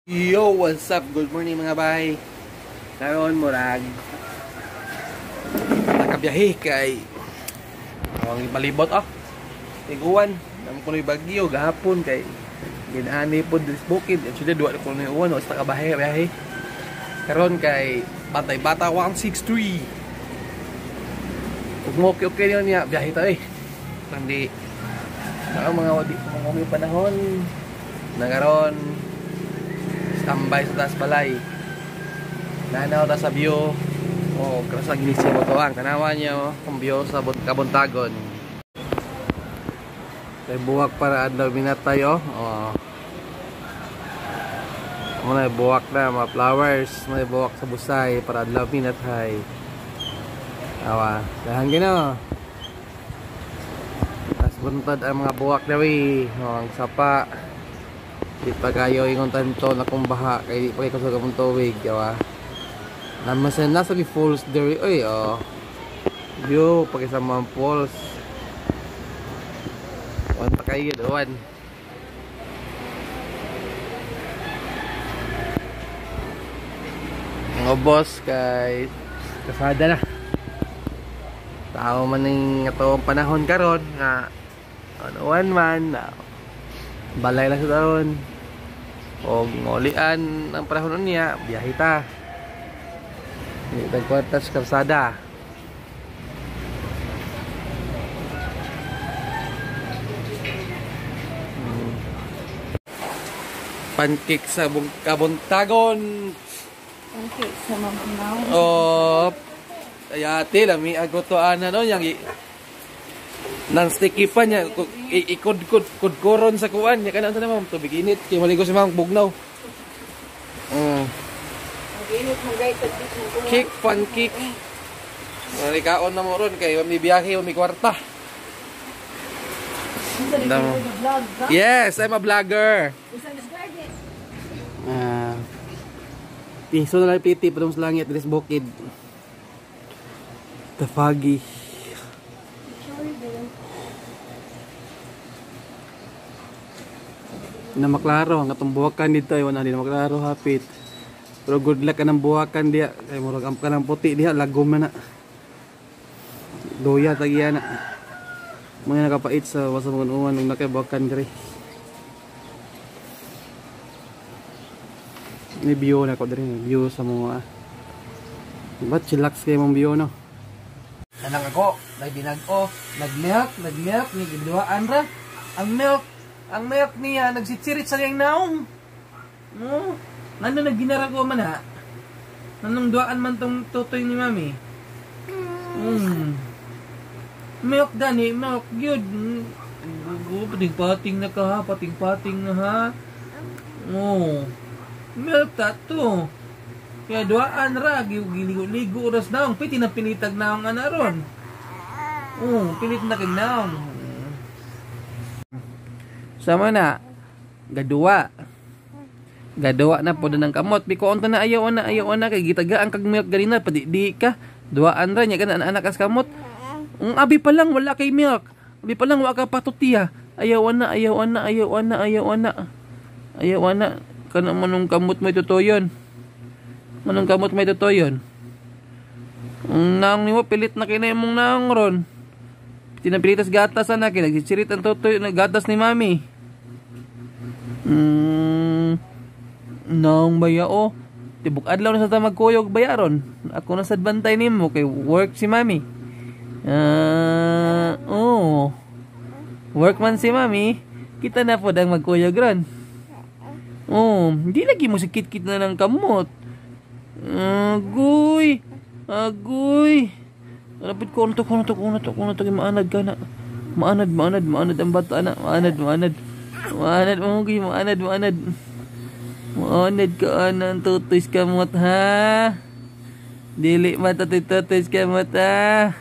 Yo, what's up? Good morning mga bay. Karon murag nakabiyahe kay ang palibot ah. Tiguan, nam kunoy bagyo gahapon kay ginani pod this bukid. Actually duwa ko ni uwan basta kabahe biyahe. Karon kay Bantay Bata 163. Ug mo okay okay niya biyahe ta eh. Kundi mga mga wadi mga panahon na karon standby sa taas balay. Nanaw ta sa view. Oh, krasa ginisi mo to ang tanawa niya oh, ang view sa Kabuntagon. Kay buwak para adlaw minatay oh. Oh. Muna buwak na mga flowers, may buwak sa busay para adlaw minatay. Awa, dahan gino. Tas buntad ang mga buwak dawi, oh, ang sapa. Di pa kayo ingon tanto na kung baha kay di pa kayo kusog among tuwig, yawa. Namasan nasa di falls diri oy oh. View pag sa mga falls. Wan pa kayo doon. Mga boss kay kasada na. Tao man ning atong panahon karon nga anuan man na balay lang sa taon. Og ngolian ang panahon niya, biyahe ta. Hindi tagkwarta sa kalsada. Pancake sa Kabuntagon. Pancake sa Mamanaw. Oh, ayate lami agotoan ano yang nang sticky pa niya ikod-kod kudkoron sa kuan niya kanang sa ma'am tubig init kay maligo si ma'am bugnaw. Cake pancake. Marikaon na mo ron kay may biyahe o may kwarta. Yes, I'm a vlogger. Piso na lang piti padung sa langit diri sa bukid. The foggy. Na maklaro ang atong buwakan dito ay wala din maklaro hapit. Pero good luck kanang buwakan diya kay murag ang kanang puti diha lagom na na. Doya tagiya na. Mga nakapait sa wasa mga uwan ug nakay buwakan diri. Ni view na ko diri, view sa mga. Diba chillax kay mong view no. Kanang ako, nagbinag-o, nagmilk, ni giduaan ra. Ang milk niya nagsitsirit sa niyang naong. Oh, ngano nagginarago man ha? Nanong duaan man tong tutoy ni mami? Milk gani, milk gyud. Gugo, pating-pating na ka ha, pating-pating na ha. Oh. Milk ta to. Kaya duaan ra, giligo-ligo oras naong, piti na pilitag naong ana ron. Oh, pilit na kag naong. Sama na, gaduwa. Gaduwa na po ng kamot. Biko unta na ayaw na kay gitagaan kag milk ganina padi di ka. Duaan ra nya kana anak as kamot. Ang abi pa lang wala kay milk. Abi pa lang wa ka patutiya. Ayaw na, ayaw na, ayaw na, ayaw na. Ayaw na. Kana manong kamot may tutoyon. Manong kamot may tutoyon. Ang naong nimo pilit na kinay mong naong ron. Tinapilitas gatas ana kay nagsitsirit ang tutoy na gatas ni mami. Naong baya o. Tibok adlaw na sa ta magkuyog baya ron. Ako na sad bantay nimo kay work si mami. Oh. Work man si mami. Kita na pod ang magkuyog ron. Oh, hindi lagi mo sikit-kit na ng kamot. Agoy. Agoy. Lapit ko ano to, maanad ka na. Maanad ang bata na. Maanad. Maanad mo kay maanad. Maanad ka ana ang tutoy kamot ha. Dili man tutoy kamot ha.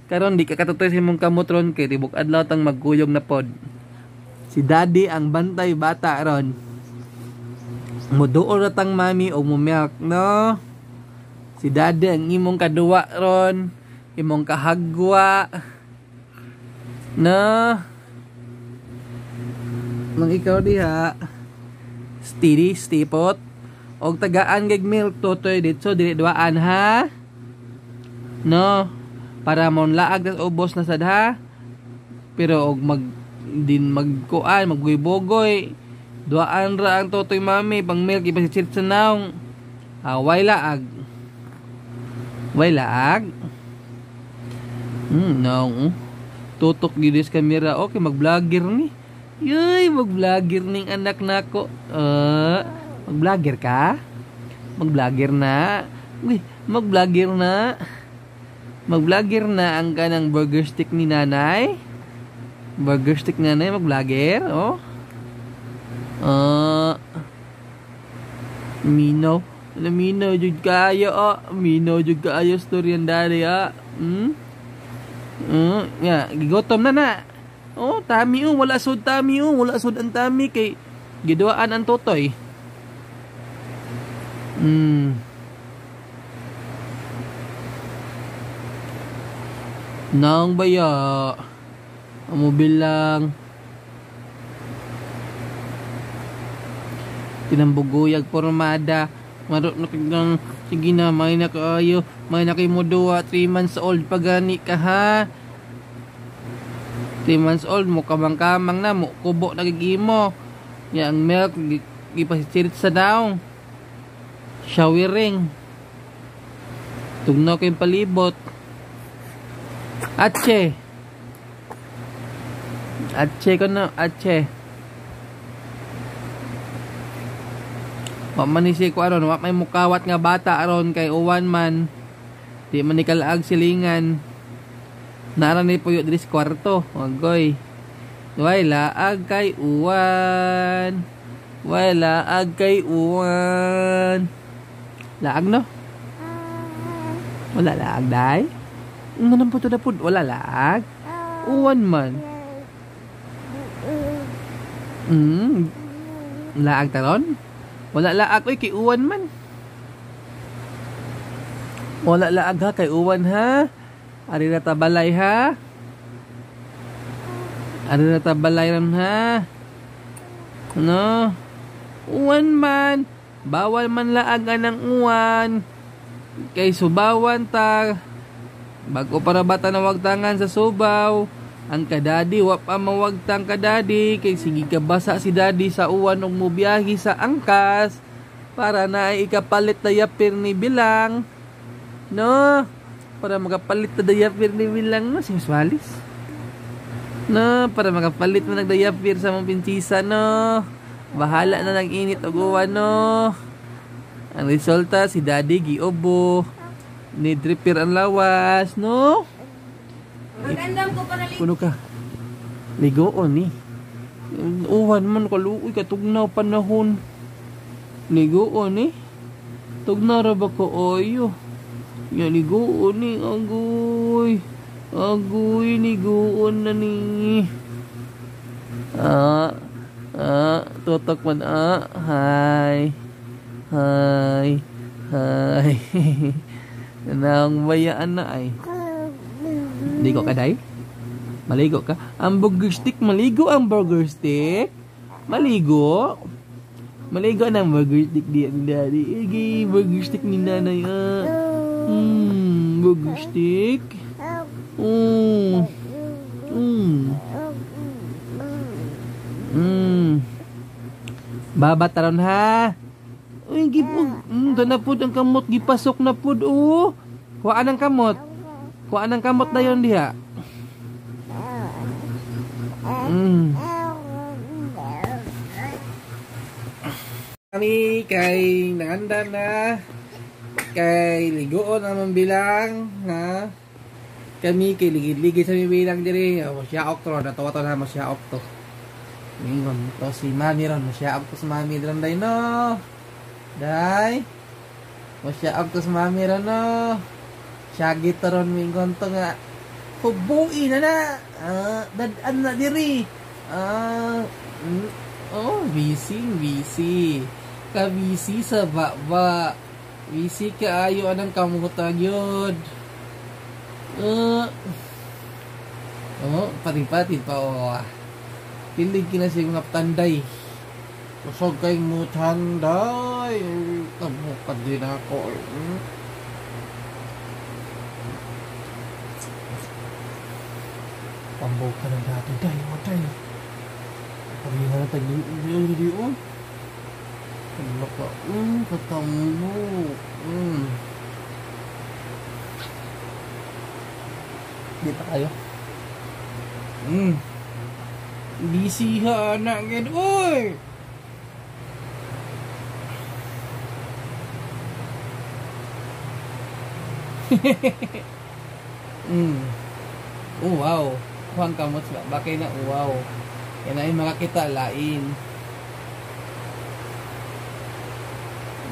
Karon di ka katutoy sa imong kamot ron kay tibok adlaw tang magkuyog na pod. Si daddy ang bantay bata ron. Muduol ra tang mami og mo milk no. Si daddy ang imong kaduwa ron, imong kahagwa. No. Nang ikaw diha. Steady, stipot. Og tagaan gig milk totoy dito dili duaan ha. No, para mon laag tas ubos na sad ha. Pero og mag din magkuan, magbugoy-bugoy. Duaan ra ang totoy mami pang milk ipasichirit sa naong. Ah, way laag. Way laag. No. Tutok gid sa camera. Okay, mag-vlogger ni. Yoy, mag-vlogger ning anak nako. Mag-vlogger ka? Mag-vlogger na. Uy, mag-vlogger na. Mag-vlogger na ang kanang burger stick ni nanay. Burger stick nanay, mag-vlogger, oh. Mino. Mino jud kaayo, oh. Mino jud kaayo storyan dali, ah. Nga, gigotom na na. Oh, tami oh, wala sud tami oh, wala sud ang tami kay giduaan ang totoy. Nang baya. Amo bilang. Tinambuguyag pormada. Marot na kang sige na, may na kaayo, may na kay mo duwa, 3 months old pa gani ka ha. 3 months old mo kamang-kamang na mo kubo na gigimo. Ya ang milk gipasichirit sa daong. Showering. Tugnaw kay palibot. Atche. Atche ko na, atche. Wa man ni siya ko aron, wa may mukawat nga bata aron kay uwan man. Di man ni kalaag silingan. Naara ni puyo diri sa kwarto. Agoy. Way laag kay uwan. Way laag kay uwan. Laag no? Wala laag dai. Ano nang puto na pud? Wala laag. Uwan man. Laag taron? Wala laag oy kay uwan man. Wala laag ha kay uwan ha. Ari ra ta balay ha. Ari ra ta balay ram ha. No. Uwan man. Bawal man laag anang uwan. Kay subawan ta. Bago para bata na wagtangan sa subaw. Ang kadadi wa pa mawagtang kadadi kay sige ka basa si daddy sa uwan og mobiyahe sa angkas para na ikapalit na yapir ni bilang. No, para makapalit na dayapir ni bilang no si Miss. No, para makapalit mo nagdayapir sa mong prinsesa no. Bahala na nag init og uwan no. Ang resulta si daddy giubo. Ni dripper ang lawas no. Magandam ko para ligo. Kuno ka. Ligoon ni. Uwan man kaluoy katugnaw panahon. Ligoon ni. Tugnaw ra ba ko oyo. Ya ligoon ni agoy. Agoy ligoon na ni. Ah, tutok man ah. Hi. Hi. Hi. Nang bayaan na ay. Ligo ka, day? Maligo ka? Ang burger stick, maligo ang burger stick. Maligo. Maligo na ang burger stick di ni daddy. Igi, burger stick ni nanay. Ah. Burger stick. Baba taron ha. Uy, gipod. Doon na pod ang kamot. Gipasok na pod. Oh. Kuhaan ang kamot. Kuhaan ang kamot na yun diha. Kami kay nanganda na. Kay ligoon ang bilang. Ha? Kami kay ligid-ligid sa bilang diri. Oh, masyaok to. Natawa to na masyaok to. Mingon to si mami ron. Masyaok to si mami ron day no. Day. Masyaok to si mami ron no. Syagi to ron mingon to nga. Hubuin na na. Dad-an na diri. Oh, busy, busy. Ka-busy sa baba. Busy kaayo anang kamutag yun. Oh, pati-pati pa oh. Pilig kina siya mga tanday. Kusog kay mutanday. Tabukan din ako. Pambukan ng dati. Day, matay. Paghinga na tayo. Hindi, oh. Laka, katambok. Di pa kayo. Busy ha, anak. Uy! Oh, wow. Kuhang kamot ba? Bakit na? Wow. Yan ay makakita. Lain.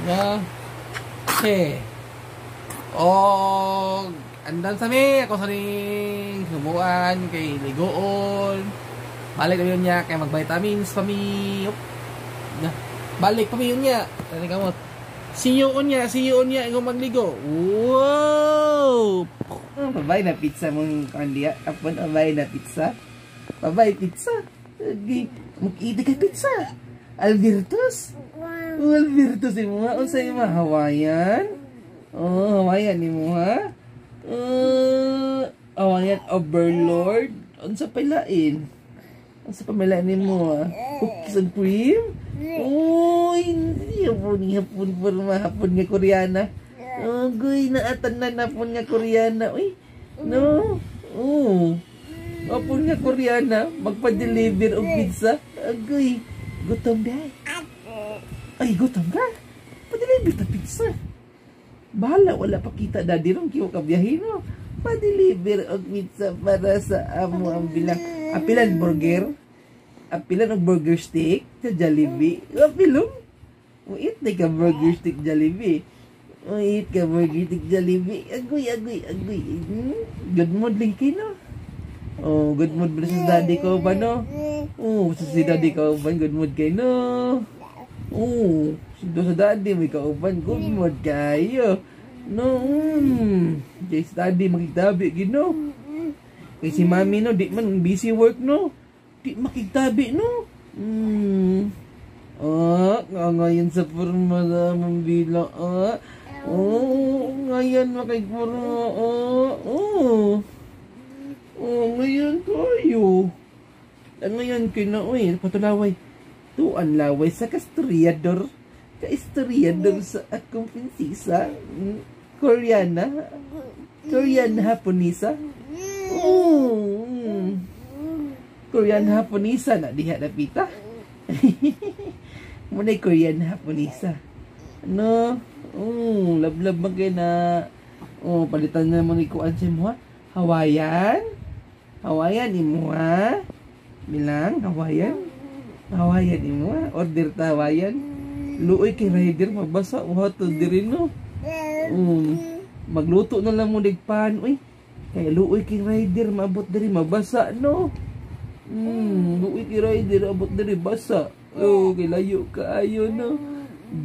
Na. Okay. Og andam sa mi. Ako sa ning sumuan kay ligoon. Balik na yun niya kay mag-vitamins pa mi. Na. Balik pa mi yun niya. Tani kamot. See you on niya. See you on niya. Ikaw magligo. Wow! Pabay na pizza mong kandiya. Apon, pabay na pizza. Pabay pizza. Mag-ida ka pizza. Albertus. Oh, Albertus mo ha. Unsa imo Hawaiian? Oh, Hawaiian nimo ha. Hawaiian Overlord. Unsa pa lain? Unsa pa may lain nimo ha? Cookies and cream? Uy, hapon hapon porma hapon nga Koreana. Oh, guy, naatanan hapon nga Koreana. Uy, no. Oh. Hapon nga Koreana, magpa-deliver og pizza. Agoy, gutom dai. Ay, gutom ka? Pa-deliver ta pizza. Bahala, wala pa kita daddy ron, kiwa ka biyahe, no? Pa-deliver og pizza para sa amo ang bilang. Apilan burger? Apilan og burger steak sa Jollibee? Apilong? Uit na ka burger steak Jollibee. Uit ka burger steak Jollibee. Agoy, agoy, agoy. Good mood lagi kayo, no? Oh, good mood ba sa daddy ko ba, no? Oh, sa si daddy ko ba, good mood kayo, no? Oh, sa daddy may kauban, good mood kayo. No, kay si daddy makigtabi, gino. Kay si mami, no, di man busy work, no. Di makigtabi, no. Ah, ngayon sa forma na mong bilang, ah. Oh, ngayon makigforma, oh, oh. Oh, ngayon kayo. Ngayon kayo na, uy, patulaway. Tuan laway sa kastoryador. Kastoryador sa akong prinsesa. Koreana. Korean Haponisa. Oh. Korean Haponisa na diha na pita. Muna'y Korean Haponisa. Ano? Oh, lablab man kayo na. Oh, palitan na mo ni kuan sa mo ha. Hawaiian? Hawaiian imo ha? Bilang Hawaiian? Hawaiian imo ha? Order ta Hawaiian? Luoy kay rider mabasa uha to diri no. Magluto na lang mo digpan uy. Kay luoy kay rider maabot diri mabasa no. Luoy kay rider abot diri basa. Oh, kay layo kaayo no.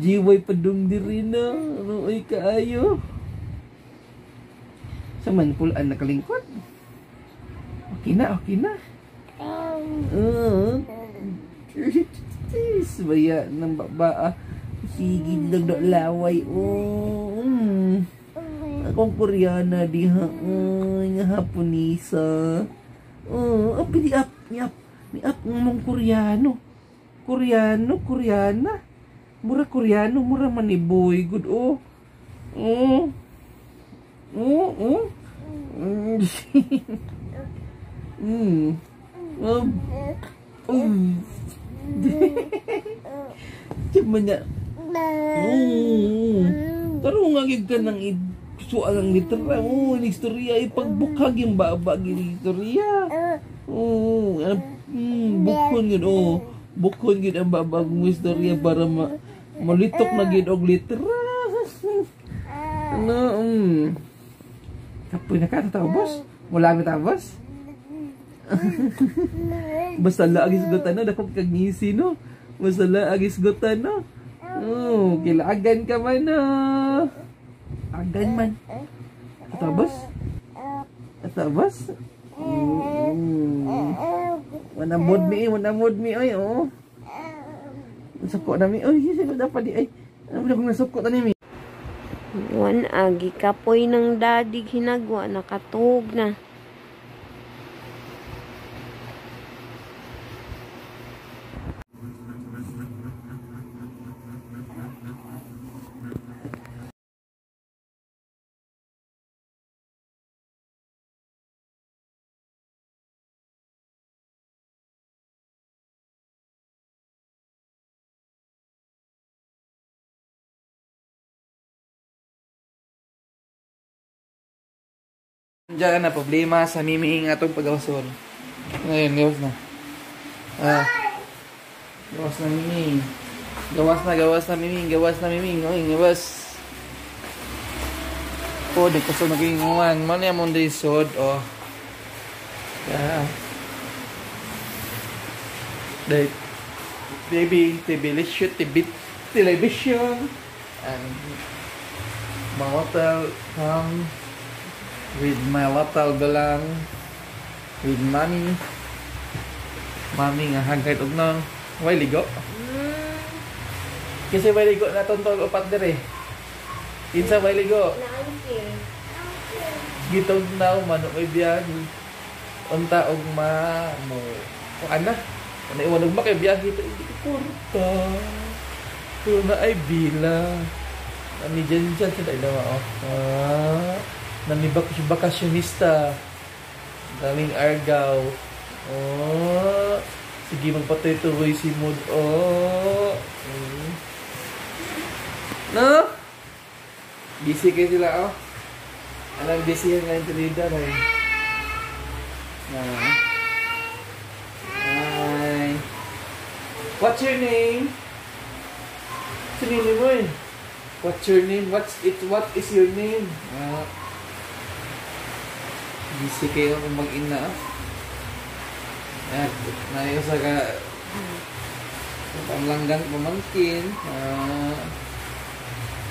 GY padung diri no. Luoy kaayo. Sa man pulaan nakalingkod. Okay na, okay na. Baya ng baba. Sige dagdag laway. Oh. Akong Koreana diha. Oh, nga Haponisa. Oh, api di up, ni up, ni up mong Koreano. Koreano, Koreana. Mura Koreano, mura man ni boy. Good oh. Oh. Oh, oh. Oh. Cuma niya. Oh. Tarong nga gid ka ng suan ang litra. Oh, ni istorya ipagbukag yung baba gid istorya. Oh, bukon gid oh. Bukon gid ang baba ng istorya para malitok na gid og litra. Ano, Kapoy na ka, tatawos? Wala na tapos? Basta laag isgutan no, dako kag ngisi no. Basta laag isgutan no. Oh, kilaagan ka man no. Agan man. Tapos? Tapos? Wana mood mi, wana mood mi oy oh. Suko na mi. Uy, sino dapat di ay. Ano ba kung nasuko na ni mi? Wan agi kapoy ng dadig hinagwa nakatug na. Diyan na problema sa mimiing atong pagawason. Ngayon, gawas na. Ah. Gawas na miming. Gawas na miming, gawas na miming. Oy, gawas. Po, di ko sa maginguan. Mano yung mong lisod, oh. Yeah. The baby, television, television. And my hotel come with my little belang with mommy. Mommy nga hagkait og nang way ligo. Kasi way ligo na tontog upat dire. Kinsa way ligo? Gitog na man may biyahe. Unta og ma mo ana. Ana iwan og ma kay biyahe to hindi ko kurta. Pero na ay bila. Ani dyan dyan sa dalawa oh. Ah. Nami bakasyonista. Daming argaw. Oh. Sige, magpatuloy-tuloy si Mood. Oh. No? Busy kayo sila, oh. Anong busy yan ngayon tulida na eh. Hi. What's your name? Sinili mo eh. What's your name? What's it? What is your name? Busy kayo kung mag-ina. Ayan, naiusa ka pamlanggang pamangkin.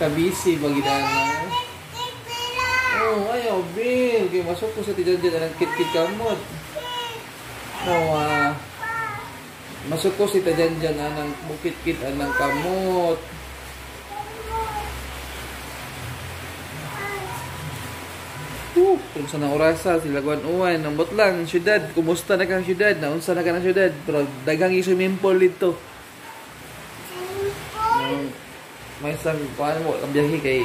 Kabisi bagidana. Oh, ayaw, Bill. Kaya masuk ko sa tijan dyan ang kit-kit kamot. No, masuk ko si tijan dyan ang bukit-kit anang kamot. Kung sa orasa sila guan-uwan ang botlang syudad, kumusta na kang syudad, naunsa na ka ng syudad, pero daghang swimming pool dito. May isang kuan mo ang biyahe kay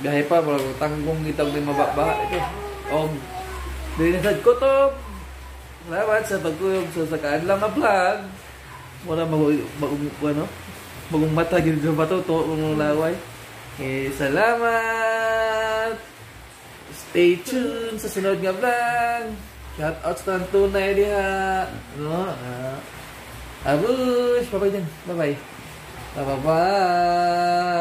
biyahe pa murag tanggong gitag may mababaha ito. Dili na sad ko to. Salamat sa pagkuyog sa kaadlaw nga vlog. Mura mag ano, magong mata gid sa bato to mong laway. Eh, salamat. Stay tuned sa sunod nga vlog. Shout out sa tunay diha. No? Abush! Bye-bye dyan. Bye-bye. Bye-bye.